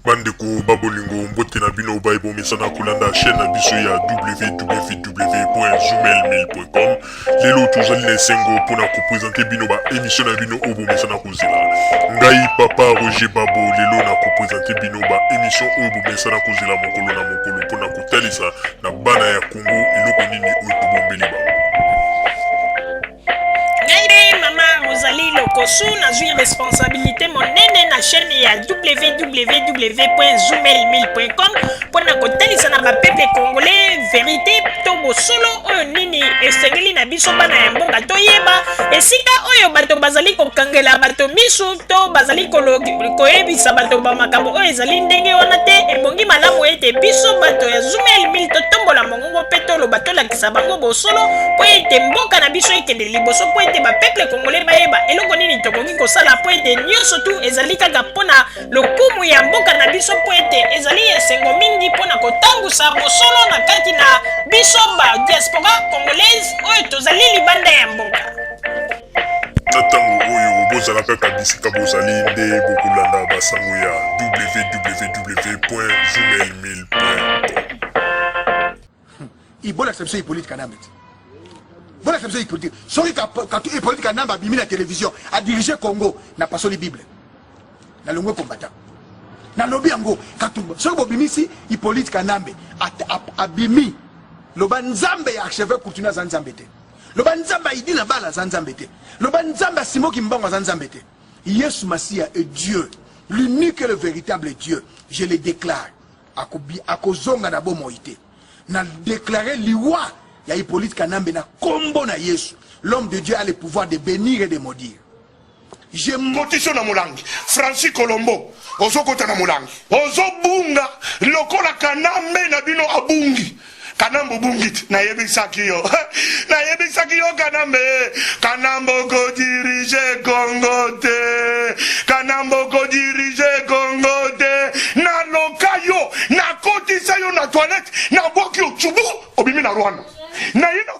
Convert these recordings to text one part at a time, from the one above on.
Bandeko ba bolingo, mbote na bino baye bomesana kolanda chaîne na biso ya www.zoomail1000.com. Lelo tozali na esengo mpona kopresente bino ba émission na bino oyo bomesana kozela. Ngai papa Roger Babo lelo na kopresente bino ba émission oyo bomesana kozela mokolo na mokolo mpona kotalisa na bana ya Congo eloko nini oyo tobombeli bango. Ngai nde mama Rosalie Lokosu, nazwi responsabilité monene na chaîne ya www.zoomail1000.com mpo na kotalisa na bapeuple congolais verité to bosolo oyo nini esengeli na biso bana ya mboka toyeba esika oyo bato bazali kokangela bato misu to bazali koyebisa bato bamakambo oyo ezali ndenge wana te. Ebongi malamu ete biso bato ya Zoomail 1000 totombola mongongo mpe toloba, tolakisa bango bosolo mpo ete mboka na biso ekende liboso, mpo ete bapeuple congolais bayeba eloko nini tokoki kosala, mpo ete nyonso tu ezali kaka mpo na lokumu ya mboka na biso, mpo ete ezali esengo mingi mpo na kotambusa bosolo na kati na biso ba diaspora congolaise oyo tozali libanda ya mboka. Na ntango oyo bozala kaka bisika bozali nde bokolanda basango ya www.zoomail1000.com. Ibolakisa biso Hippolyte Kanambe te. Bolakisa biso Hippolyte. Soki Hippolyte Kanambe abimi na télévision, a dirige Congo, na pasoli Bible. Na longwe combattant. Nalobi yango Katumba. Soki bobimisi Hippolyte Kanambe abimi, loba Nzambe ya archevêque Coutinho aza Nzambe te. Loba Nzambe Aidi na bala aza Nzambe te. Loba Nzambe Simon Kimbangu aza Nzambe te. Yesu Masiya est Dieu, l'unique et le véritable Dieu. Je le déclare. Akozonga na bomoi te. Na déclarer liwa ya Hippolyte Kanambe na kombo na Yesu. L'homme de Dieu a le pouvoir de bénir et de maudire. Je Kotisi na molangi. Francis Colombo, ozokota na molangi. Ozobunga lokola Kanambe na bino abungi. Kanambe obungi te. Nayebisaki yo. Nayebisaki yo Kanambe. Kanambe okodirige Congo te. Kanambe okodirige Congo te. Naloka yo, nakotisa yo na toilette, nabwaki yo tsubu, obimi na Rwanda. Naye na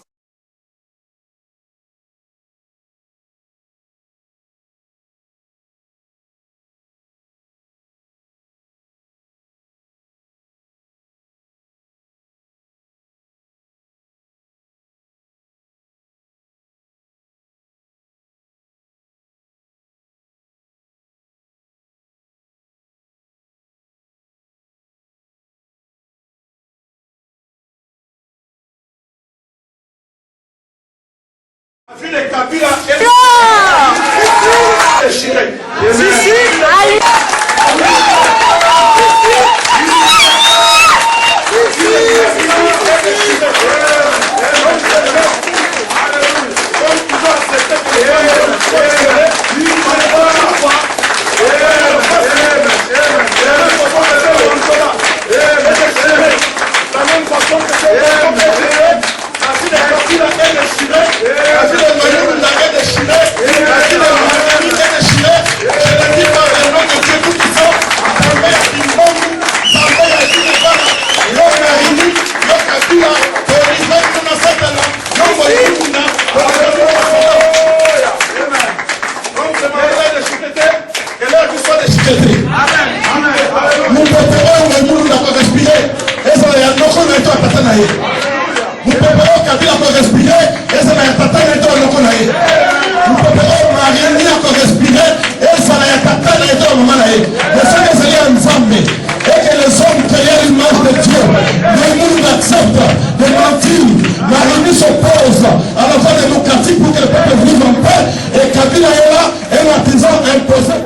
Mopepe oyo Mwemulu ako respire ezala ya noko na ye to ya tata na ye. Mopepe oyo Kabila ako respire ezala ya tata na ye to ya noko na ye. Mopepe oyo Mariani ako respire ezala ya tata na ye to ya mama na ye. Mais soki ezali ya Nzambe et que les hommes créés à l'image de Dieu, Mwemulu accepte de mentir. Mariani s'oppose à la voie démocratique pour que le peuple vive en paix et Kabila est là, un artisan imposé.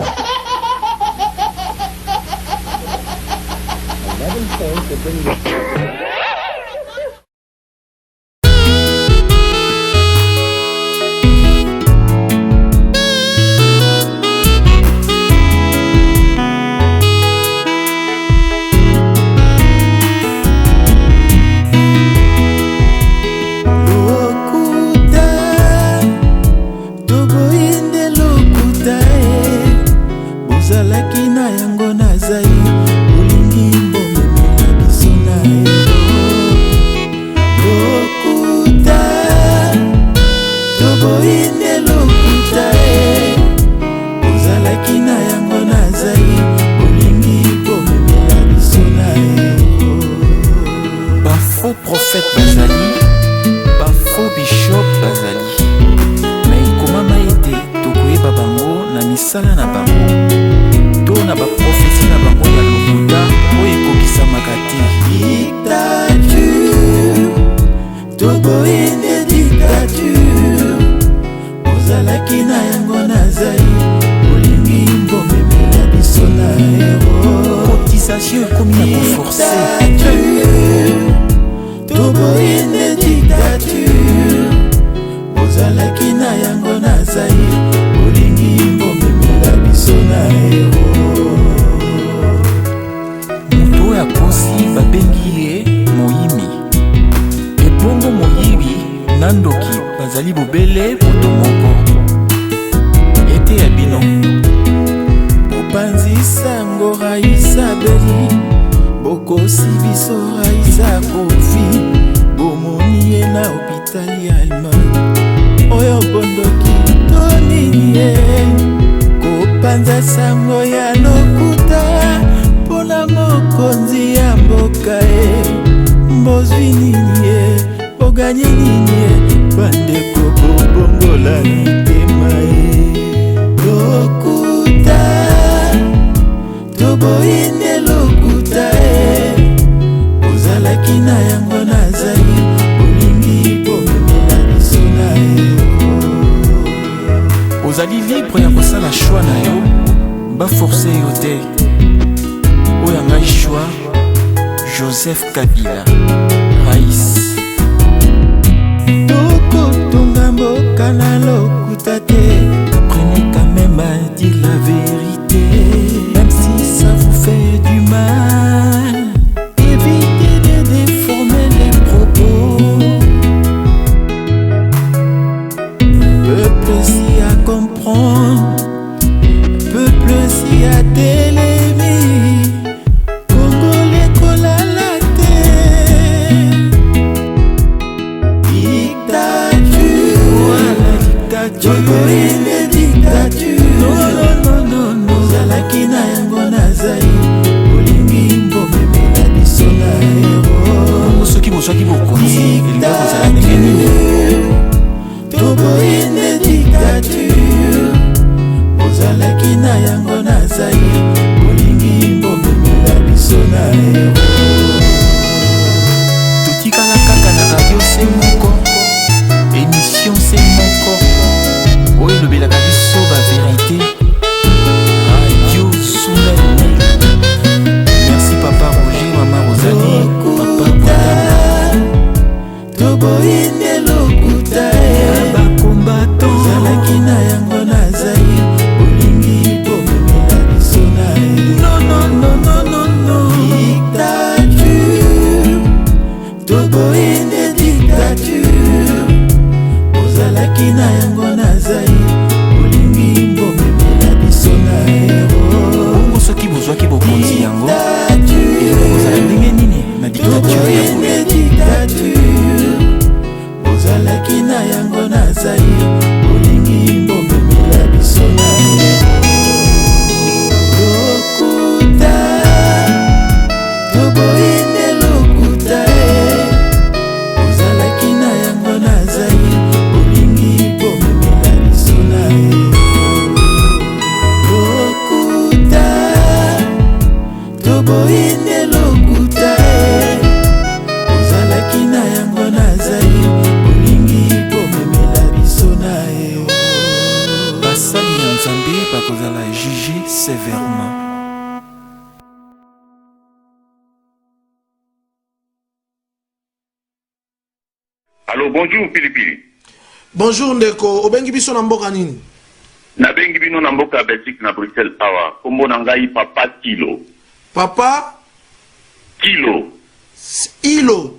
Lokuta, toboyi nde lokuta e, bozalaki na yango na zai, bolingi bomemela biso na ebola. ero. Cotisation ekomi ya koforce. Dictature, toboyi nde dictature. Bozalaki na yango na Zaire, bolingi bomemela biso na ero. Moto oyo akosi babengi ye moyimi. Ebongo moyibi na ndoki bazali bobele moto moko. Eteya bino. Bopanzi sango Raisa Beli, bokosi biso Raisa Kofi, bomoni ye na hopital ya Allemagne. Oyo bondoki to nini ye? Kopanza sango ya lokuta mpona mokonzi ya mboka ye. Bozwi nini ye? Boganye nini ye? Bandeko bobongola mitema ye. Lokuta, toboyi nde lokuta ye. Ozalaki na yango na Zaire, bolingi bomemela biso na ero. Ozali libre ya kosala choix na yo, baforce yo te. Oyo ya ngai choix, Joseph Kabila, Rais. Tokotonga mboka na lokuta te. Apprenez quand même à dire la vérité, même si ça vous fait du mal. Évitez de déformer les propos. Peuple si à comprendre, peuple si à telemi, Congolais kolala te. Dictature, Voilà dictature. toboyi nde dictature. Non, non, non, non, non. Ozalaki na yango na Zaire, bolingi bomemela biso na ero. Bongo soki bozwaki bokonzi elingi kozala ndenge nini? Toboyi nde dictature. Ozalaki na yango na Zaire, bolingi bomemela biso na ero. Totikala kaka na radio se moko, émission se moko oyo elobelaka biso baverité, Radio Sumene. Merci papa Roger, mama Rosalie, papa Bwatamba. Toboyi nde lokuta ye. Bacombattant. Ozalaki na yango na Zaire, bolingi bomemela biso na ero. Non, non, non, non, non, non. Dictature, toboyi nde dictature. Ozalaki na yango na Zaire, bolingi bomemela biso na ero. Bongo soki bozwaki bokonzi yango elingi kozala ndenge nini na dictature ya Toboyi boye? nde dictature. Ozalaki na yango na Zaire, bolingi bomemela biso na ero. Lokuta, toboyi nde lokuta ye. Ozalaki na yango na Zaire, bolingi bomemela biso na ero. Lokuta, toboyi nde lokuta ye. Ozalaki na yango na Zaire, bolingi bomemela biso na ero. Basali ya Nzambe bakozala juge sévèrement. Allo, bonjour Pilipili. Bonjour ndeko, obengi biso na mboka nini? Nabengi bino na mboka ya Belgique, na Bruxelles awa. Kombo na ngai Papa Kilo. Papa Kilo. Ilo.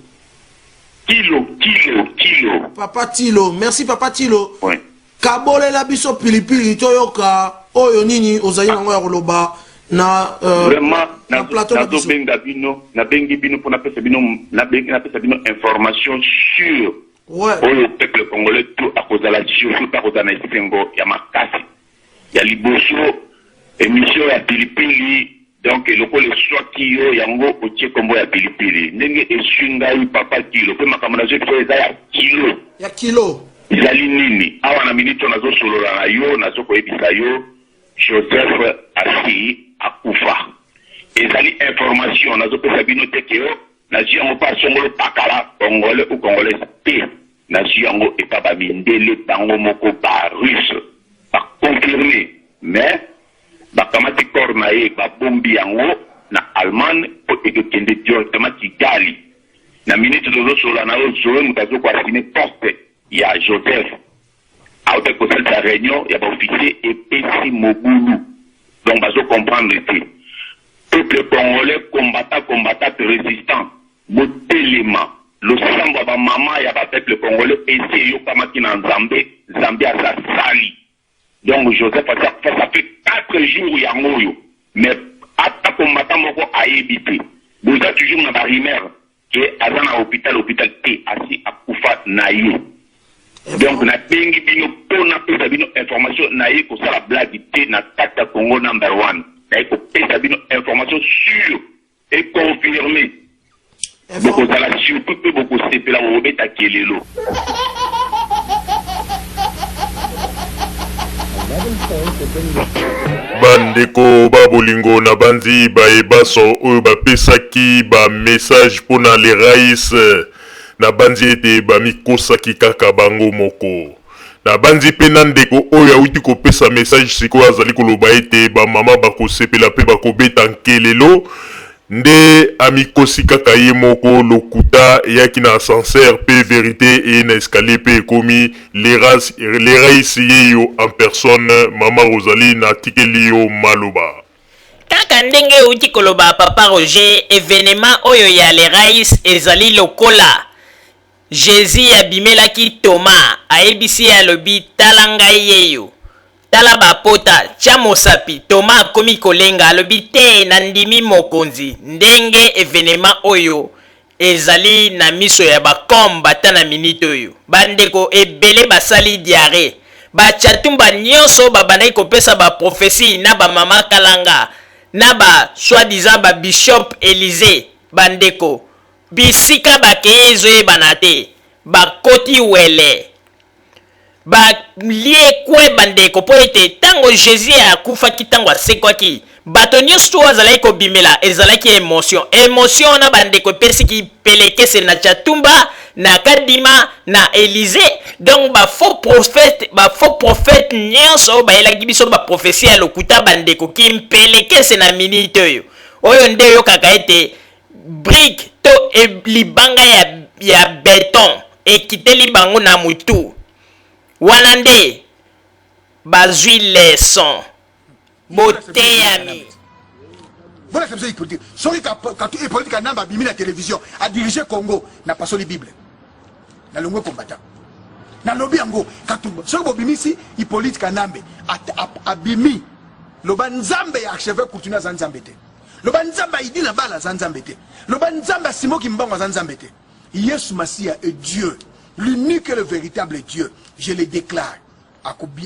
Kilo, Kilo, Kilo. Papa Tilo, merci papa Tilo. Oui. Kabolela biso pilipili toyoka oyo nini ozali nango ya koloba na Vraiment na plateau na biso. Nazobenga bino, nabengi bino mpo napesa bino, nabengi napesa bino information sur oyo peuple congolais tout akozala surtout mpe akozala na esengo ya makasi. Ya liboso, émission ya Pilipili, donc lokola eswaki yo yango otie kombo ya Pilipili, ndenge eswi ngai Papa Kilo mpe makambo nazoyebisa eza ya kilo. Ya kilo. Ezali nini? Awa na minute oyo nazosolola na yo, nazokoyebisa yo Joseph asi akufa. Ezali information nazopesa bino te ke yo nazwi yango mpa songolo pakala, congolais ou congolaise te. Nazwi yango epa bamindele bango moko, ba Russe baconfirme, mais bakamati corps. Corps na ye babombi yango na Allemagne po ekokende directement Kigali. Na minute tozosolola na yo Zoe moto azo ko assumer poste ya Joseph. Awutaki kosalisa reunion ya ba officiers epesi mobulu donc bazo comprendre te. Peuple congolais combattant combattante resistant botelema losambo ya ba maman ya ba peuple congolais esi eyokamaki na Nzambe, Nzambe asi asali. Donc Joseph asi akufa ça fait 4 jours yango oyo mais ata combattant moko ayebi te. Boza toujours na ba rumeurs que aza na hopital hopital te asi akufa naye. Donc nabengi bino po napesa bino information naye kosala blague te na kati ya Congo number one naye kopesa bino information sur et confirme. Bokozala surtout pe bokosepela bokobeta kelelo. Ba ndeko ba bolingo na banzi baye baso oyo bapesaki ba message pona le rais na banzi ete bamikosaki kaka bango moko. Na banzi pe na ndeko oyo awuti kopesa message sikoyo azali koloba ete ba mama bakosepela pe bakobeta nkelelo Nde amikosi kaka ye moko lokuta eyaki na ascenseur pe verite eye na escalier pe ekomi le rais yeyo en personne maman Rosalie na tikeli yo maloba. Kaka ndenge owuti koloba papa Roger evenement oyo ya le rais ezali lokola Jesus abimelaki Thomas ayebisi ye alobi tala ngai yeyo Tala ba pota, tia mosapi, Thomas akomi kolenga, alobi, Te, nandimi Mokonzi. Ndenge evenema oyo ezali na miso ya ba com-battant na minute oyo. Ba ndeko ebele basali diarrhee. Ba tshatumba nionso babandaki kopesa ba propheties na ba mama kalanga na ba soit disant ba bishop Elysee, ba ndeko, bisika bakeyi ezoyebana te. Bakoti wele. Ba lie coin ba ndeko po ete tango Jesus akufaki tango asekwaki bato nionso oyo azalaki kobimela ezalaki emotion emotion wana ba ndeko epesi kipelekese na tshatumba na kadima na Elysee donc ba faux prophète ba faux prophète nionso oyo bayelaki biso ba prophetie ya lokuta ba ndeko kimpelekese na minute oyo oyo nde oyokaka ete brique to libanga ya, ya beton ekiteli bango na mutu wana nde bazwi leçon. Boteyami. Voilà comme ça politique. Soki Hippolyte Kanambe abimi na télévision, a diriger Congo na pasoli Bible. Na longwe combattant. Na lobi yango Katumba. Soki bobimisi Hippolyte Kanambe abimi loba Nzambe ya archevêque Coutinho aza Nzambe te. Loba Nzambe ya Idi na bala aza Nzambe te. Loba Nzambe ya Simon Kimbangu aza Nzambe te. Yesu Masiya est Dieu, l'unique et le véritable Dieu. Je le déclare.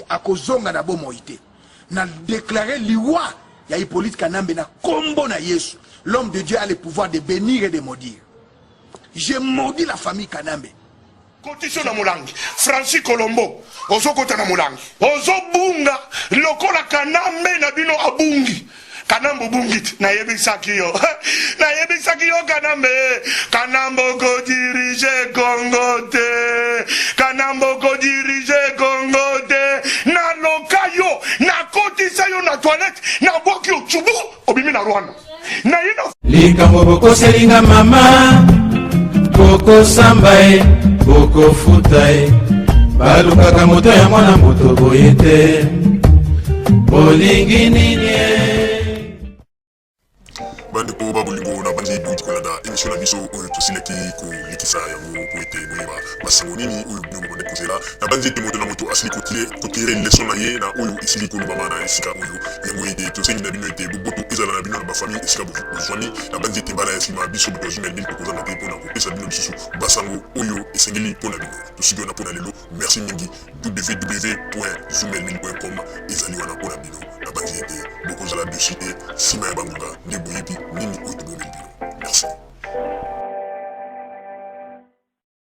Akozonga na bomoi te. Na déclarer liwa ya Hippolyte Kanambe na kombo na Yesu. L'homme de Dieu a le pouvoir de bénir et de maudire. Je maudis la famille Kanambe. Kotisi yo na molangi Francis Colombo ozo kota na molangi ozo bunga lokola kanambe na bino abungi kanambe obungi te nayebisaki yo nayebisaki yo kanambe kanambe oko dirige Congo te kanambe oko dirige Congo te naloka yo nakotisa yo na toilette nabwaki yo tsubu obimi na Rwanda naye na Likambo bokoseli nga mama, bokosamba ye, bokofuta ye. Balukaka moto ya mwana moto boye te, bolingi nini ye? Bandeko ba bolingo na banzi bouti kolanda emission na biso oyo tosilaki kolekisa yango po ete boyeba basango nini oyo bino bobandaki kozela. Na banzi ete moto na moto asili kotire leson na ye na oyo esili kolobama na esika oyo. Yango ete tosengi na bino ete boboto ezala na bino na ba famille esika bozwami. Na banzi ete mbala ya sima biso bato ya Zumel 1000 tokozanga te pona kopesa bino lisusu basango oyo esengeli pona bino. Tosuki wana pona lelo. Merci mingi. www.zumel1000.com ezali wana pona bino. Na banzi ete bokozala dessus te sima ya bangonga nde boyebi nini oyo tobombeli bino. Merci.